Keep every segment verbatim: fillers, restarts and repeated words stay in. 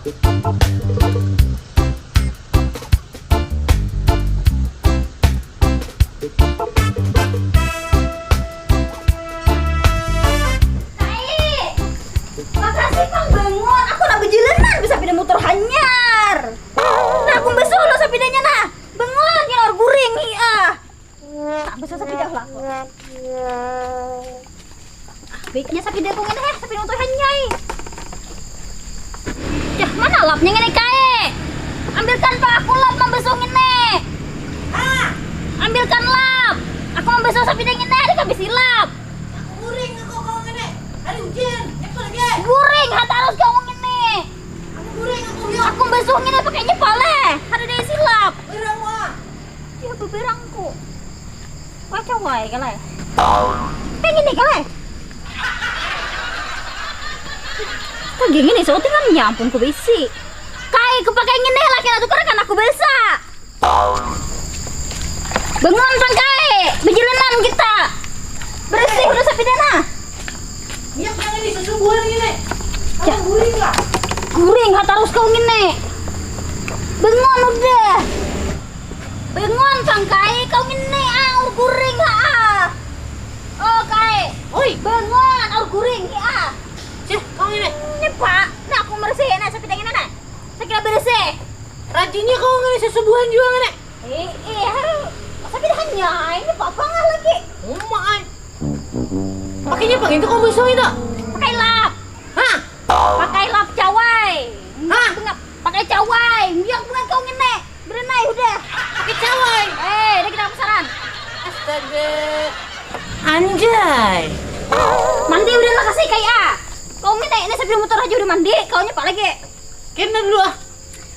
Kai, makasih pang bangun. Aku nak bejalanan bisa sepeda motor hanyar. Nah, aku basuh lo sepedanya nah. Bangun, nyalor guring hi ah. Tak bisa sepeda lah. Baiknya sepeda aku ngini, eh, sepeda motor hanyai. Dah, mana lapnya ngini kae? Ambilkan pak aku lap membasuh ngini. Ah, ambilkan lap. Aku membasuh sepeda ngini, ada kabis lap. Guring aku kau ngini. Hari hujan, nyepel lagi. Guring, hata harus kau ngini. Aku guring aku ya. Aku membasuh ngini pakai nyepal eh. Ada deh silap. Berang wah. Iya beberangku. Wah cawai kalai. Kayak gini kalai. Kok gini nih sautingan ya ampun ku bisi. Kai ku pakai gini laki nak tukar kan aku besa. Bangun pang kai, bejalanan kita. Bersih udah sepidana. Minyak jangan di susubuhan ini. Apa guring lah. Guring ha tarus kau ngini. Bangun udah. Bangun pang kai kau ngini ah, aur guring ha ah. Oh kai. Oi. Bangun aur guring hi ah. Cih, kau ngini. Ini pak, nah aku mersih nah sepeda ngini nah. Saya kira bersih. Rajinnya kau ngini susubuhan juga ngini. Eh, eh, haru. Masa beda hanya ini apa ngah lagi? Uma ai. Pakainya pakai itu kau besok itu. Pakai lap. Hah? Pakai lap cawai. Hah? Bengap. Pakai cawai. Biar bukan kau ngene. Berenai udah. Pakai cawai. Eh, udah kita pasaran. Astaga. Anjay. Mandi udah lah kasih kayak ah. Kau ngene ini sambil motor aja udah mandi, kau nyepak lagi. Kena dulu ah.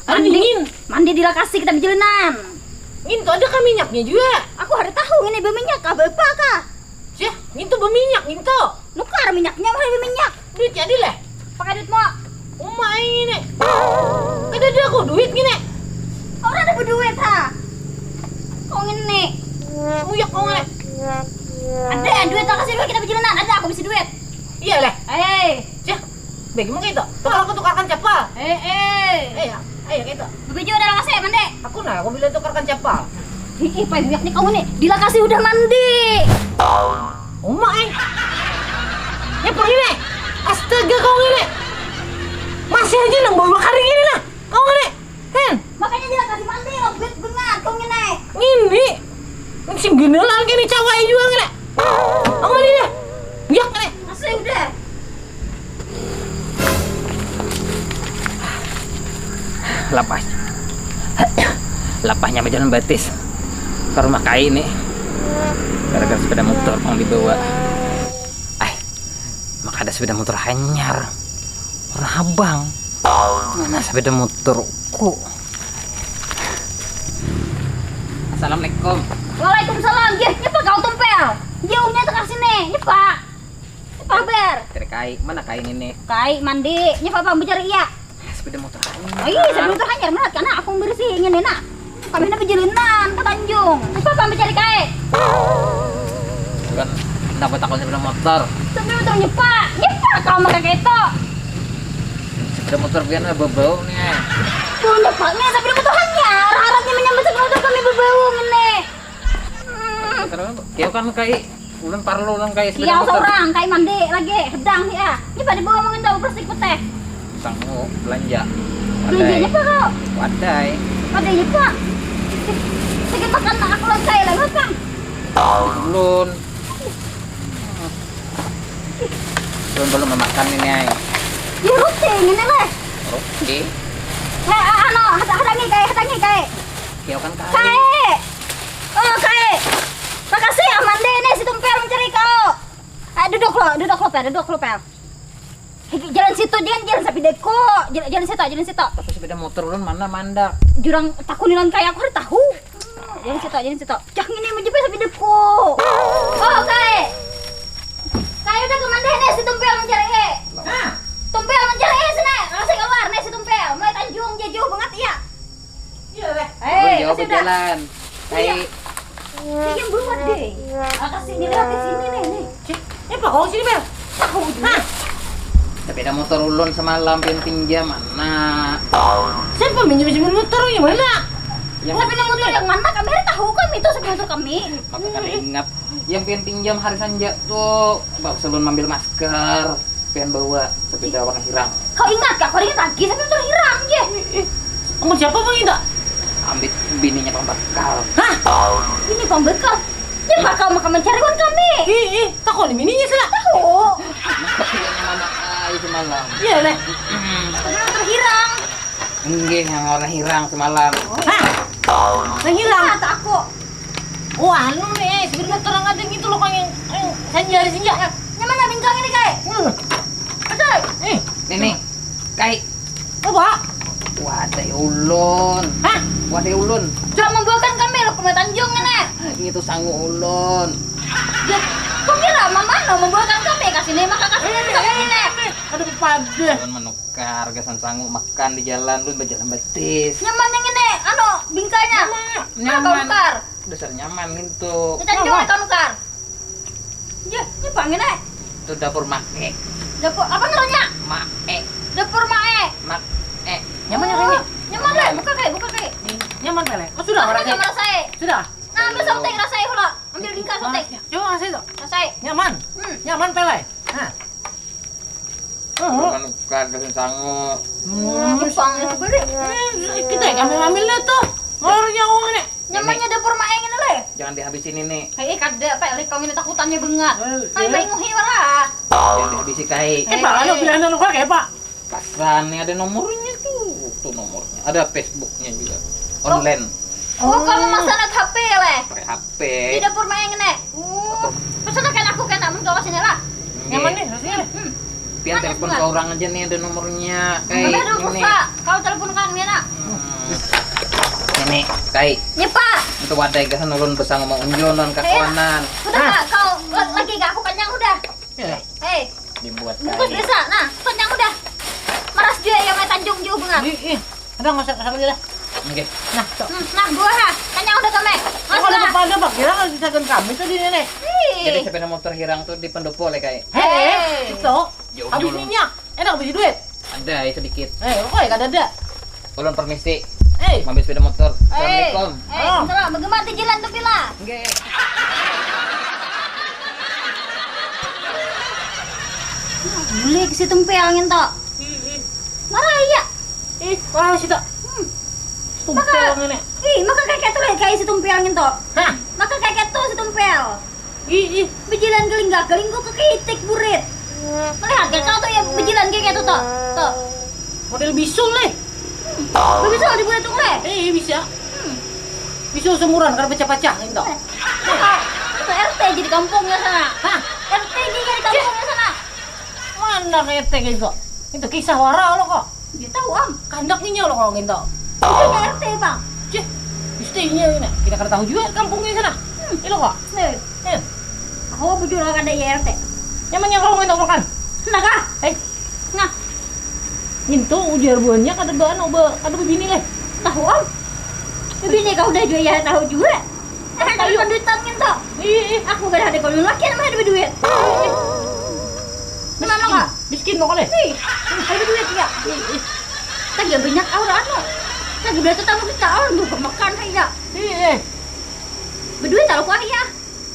Ada mandi, dingin. Mandi di lokasi kita berjalanan. Ngintu ada kah minyaknya juga? Aku hari tahu ini berminyak kah, berapa kah? Sih, ngintu berminyak ngintu. Nukar minyaknya, hari berminyak. Duit jadi leh. Pakai duit mau. Uma ini. Kada ada aku duit gini. Orang ada berduit ha. Kau ngini. Muyak kau ngini. Ada duit, aku kasih duit kita berjalanan. Ada aku bisa duit. Iya leh. Hei. Cih, bagaimana itu? Tukar aku tukarkan capal. Eh, eh. Eh, ya. Eh, ya gitu. Bebejo udah lakasi mandi. Aku nah, aku bilang tukarkan capal. Ih, ih, pai minyak nih kamu nih. Di lakasi udah mandi. Uma eh. Ya pergi nih. Astaga kau ini. Masih aja nang bawa kari ini nah. Kau ini. Hen. Makanya di lakasi mandi, obet banget kau ini. Ini. Sing gini lah ini cawai juga ngene. Aku mandi deh. Biak ngene. Masih udah. Lapah. Lapahnya bajalan batis ke rumah kai nih. Gara-gara sepeda motor pang dibawa. Ai, maka ada sepeda motor hanyar warna habang. Mana sepeda motorku? Assalamualaikum. Waalaikumsalam. Jih, nyepa kau tumpel. Jih, umnya tekar sini. Nyepa. Nyepa ber. Cari kai. Mana kai ini nih? Kai mandi. Nyepa apa mencari iya? Sepeda motor hanyar. Oh iya, sepeda motor hanyar menurut karena aku bersih ini nah. Kami nak berjalanan ke Tanjung. Nyepa apa mencari kai? Bukan dapat aku sepeda motor. Sepeda motor nyepa. Nyepa kau makai itu. Sepeda motor biar bebau nih. Tuh nyepaknya sepeda motor hanyar. Harapnya menyambut sepeda motor kami bebau ini. Kau kan kai ulun parlu ulun kai sepeda motor. Iya seorang kai mandi lagi hedang ya. Ini pada bawa mungkin tahu plastik putih. Sangu belanja. Belanjanya apa kau? Wadai. Wadai apa? Sedikit makan aku lah kai lah makan. Ulun. Ulun belum memakan ini ai. Ya roti ini lah. Roti. Nah, anu, hadangi kai, hadangi kai. Kau kan kai. Kai. Oh, kai. Makasih ya, mandi nih si Tumpel mencari kau. Ah, duduk lo, duduk lo, Pel, duduk lo, Pel. Hiki, jalan situ, jangan jalan sapi deko. Jalan, jalan situ, jalan situ. Tapi sepeda motor ulun mana mandak. Jurang takunilan kayak aku hari tahu. Jalan situ, jalan situ. Cah ini mau jepit sapi deko. Oh, kai. Kai udah ke mana nih si Tumpel mencari eh? Hah? Tumpel mencari eh sini. Langsung keluar nih si Tumpel. Mulai Tanjung jauh banget ya. Iya, Beh. Hei, jauh berjalan. Hei. Iya. Yang buat deh. Atas sini lewat ke sini nih, nih. Cik, eh, apa kau sini, Bel? Tahu dulu. Hah? Sepeda motor ulun semalam pian pinjam mana? Siapa minjem sepeda motor yang mana? Yang Sepeda motor yang mana? Kami ada tahu kami itu sepeda motor kami. Maka kada ingat. Yang pian pinjam hari sanja tuh, bak ulun mambil masker, pian bawa sepeda warna hirang. Kau ingat gak? Kau ingat lagi sepeda motor hirang je. Amun siapa bang itu? Ambil bininya pambakal. Hah? Ini pembekal. Dia bakal makan mencari wan kami. Ih, ih, takut bininya sih. Tahu. Maka pian mana ai semalam? Iya leh. Sepeda motor hirang. Enggak, yang warna hirang semalam. Hah? Yang hilang. Kata aku. Oh anu nih, sebenarnya terang ada gitu loh kang yang yang sanjari senja. Nyaman lah bingkang ini kai. Hmm. Betul. Eh, Nini, kai, apa? wadai ulun. Hah? Wadai ulun. Cuma membuahkan kami lo ke Tanjung ini. Itu sangu ulun. Kau kira mama no membuahkan kami ke sini maka kasih ini kami ini. Ada pada. Ulun menukar gasan sangu makan di jalan, ulun berjalan betis. Nyaman yang ini, anu bingkanya. Apa Nyaman. nukar? Dasar nyaman gitu. Tanjung atau nukar? Ya, ini bang ini. Itu dapur make. Dapur apa namanya? Make. Dapur mae. Make. Nyaman ya ini. Nyaman lah, buka kai, buka kai. Nyaman pele. Oh sudah Aku orangnya. nyaman rasai. Sudah. Nah, ambil sotek rasai hula. Ambil bingkai sotek. Coba kasih tuh. Rasai. Nyaman. Hmm. Nyaman pele. Nah. Oh. Menukar gasan sangu. Hmm. Jepang itu beri. Eh, kita kami ambil deh tuh. Ngalor nyawa nih. Nyamannya dapur mae ini leh. Jangan dihabisin ini. Hei, kada, Pak. Lek kau ini takutannya bengat. Eh, Hai, iya. Mai nguhi wara. Jangan dihabisi kai. Eh, Pak, anu pilihan anu kak ya, Pak. Pasan nih ada nomornya tuh. Tuh nomornya. Ada Facebooknya juga. Online. Oh, kamu masalah H P leh. Pakai H P. Di dapur mae ini. Oh. Pesan kan aku kena mun kau sini lah. Nyaman nih, rasanya. Hmm. Pian Panas telepon banget. Ke orang aja nih ada nomornya. Kai, Tapi ada ini. Pulsa. Kau telepon kang Miana. Hmm. Ini, Kai. Nyepa. Itu wadai gasan ulun bersama mau unjun lawan kawanan. Udah kak, kau la- lagi gak aku kenyang udah. Ya. Hei, Dibuat bungkus Kai. Biasa. Nah, kenyang udah. Maras dia yang main Tanjung juga bunga. Ih, ih. Ada nggak usah kasar lagi lah. Oke. Nah, cok. Hmm, nah, dua ha. Kenyang udah kami. Mas Kalau lah. Pada bak kira kalau kita kami tuh di nenek. Jadi Hei. Sepeda motor hirang tuh di pendopo leh, Kai. Hei, itu. Jauh Habis dulu. Minyak. Enak habis duit. Ada ya sedikit. Eh, kok ya kada ada? Ulun permisi. Eh, Ambil sepeda motor. Hei. Assalamualaikum. Hei, salam. Bagaimana jalan tuh pila? Oke. Boleh ke situ mpeal nginto. Marah iya. Ih, parah sih tak. Hmm. Tumpel ngene. Ih, maka kayak tuh kayak si tumpel nginto. Hah? Maka kayak tuh si tumpel. Ih, ih. Bejalan geling gageling kok kekitik burit. Melihat gak kau tuh ya bejalan kayak gitu tuh. Tuh. Model bisul leh. Gak bisa di burit tuh leh. Eh, bisa. Bisul semuran kada pecah-pecah gitu. Itu R T jadi kampungnya sana. Hah? R T jadi kampungnya sana. Mana R T gitu? Itu kisah wara lo kok. Dia tahu am. Kandak ninya lo kok gitu. Itu R T bang. Cih, istinya ini. Kita kada tahu juga kampungnya sana. Ilo kok. Nih, Eh, aku bujur lah kada ya R T. Nyamannya kalau nggak makan. Nah kah? Eh, Nah, Ngintu ujar buhannya kada ba anu ba kada babini leh. Tahu am. Bini kau udah juga ya tahu juga. Eh, tapi penduitan nginto. Ih, ih. Aku gak ada kalau laki nama ada duit. Gimana kak? Miskin lo kali. Nih, ada duit ya. Kan gak banyak orang lo. Kan gak berarti tamu kita orang mau makan aja. Ih, eh. Berduit tahu kok ya.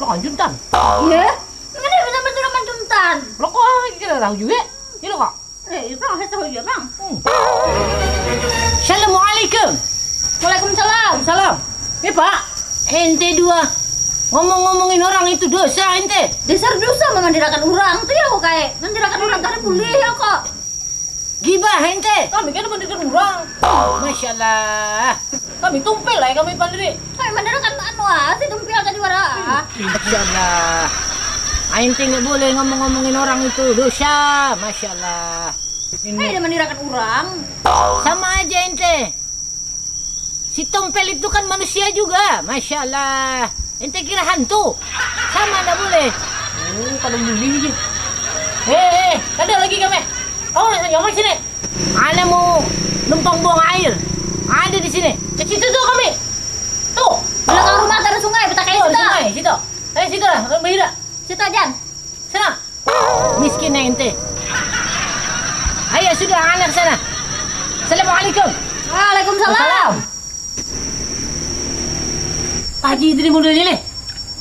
Lo kan juntan. Iya. Mana bisa betul mancuntan. Lo kok kita tahu juga. Ini lo kok. Eh, itu saya tahu juga bang. Assalamualaikum. Waalaikumsalam. Salam. Ya Pak, ente dua ngomong-ngomongin orang itu dosa ente. Dasar dosa memandirakan orang tuh ya kok kayak mandirakan orang tadi boleh ya kok. Gibah ente. Kami kan mandirakan orang. Masya Allah. Kami tumpil lah kami pandiri. Kayak mandirakan anu ah si tumpil tadi wara. Masya Allah. Ente nggak boleh ngomong-ngomongin orang itu dosa. Masya Allah. Kayak ada mandirakan orang. Sama aja ente. Si Tompel itu kan manusia juga, masya Allah. Ente kira hantu? Sama ndak boleh. Oh, kada boleh aja. Eh, eh, kada lagi kami. Kau nyaman sini. Ana mau numpang buang air. Ada di sini. Ke situ tuh kami. Tuh. Belakang rumah ada sungai, kita kayak Tuh, situ. Sungai situ. Eh, situ lah, orang bahira. Situ aja. Sana. Miskin ya ente. Sudah anak sana. Assalamualaikum. Waalaikumsalam. Pak Haji itu di mundur ini.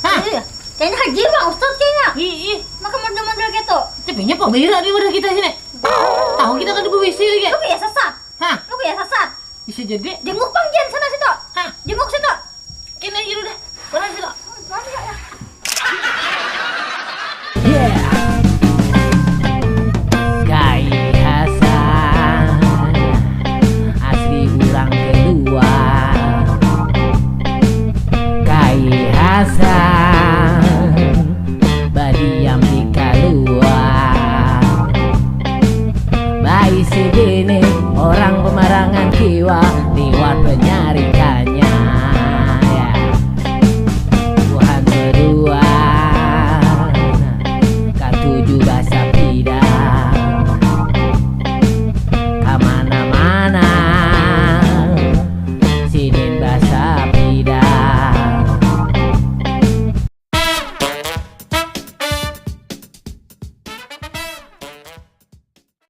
Hah? Iya. Kayaknya Haji Pak Ustadz kayaknya. Ih, ih. Maka model-model gitu. Tapi nya pabira di wadah kita sini. Tahu kita kan di B W C lagi. Lu kayak sesat. Hah? Lu kayak sesat. Bisa jadi. Jenguk pang Jan sana situ. Hah? Jenguk situ. Kena aja udah. Mana sih lo? Mana ya? Yeah. Kai Hasan asli urang keluar. Kai Hasan badiam di kaluar. Baisi bini orang pemarangan kiwa.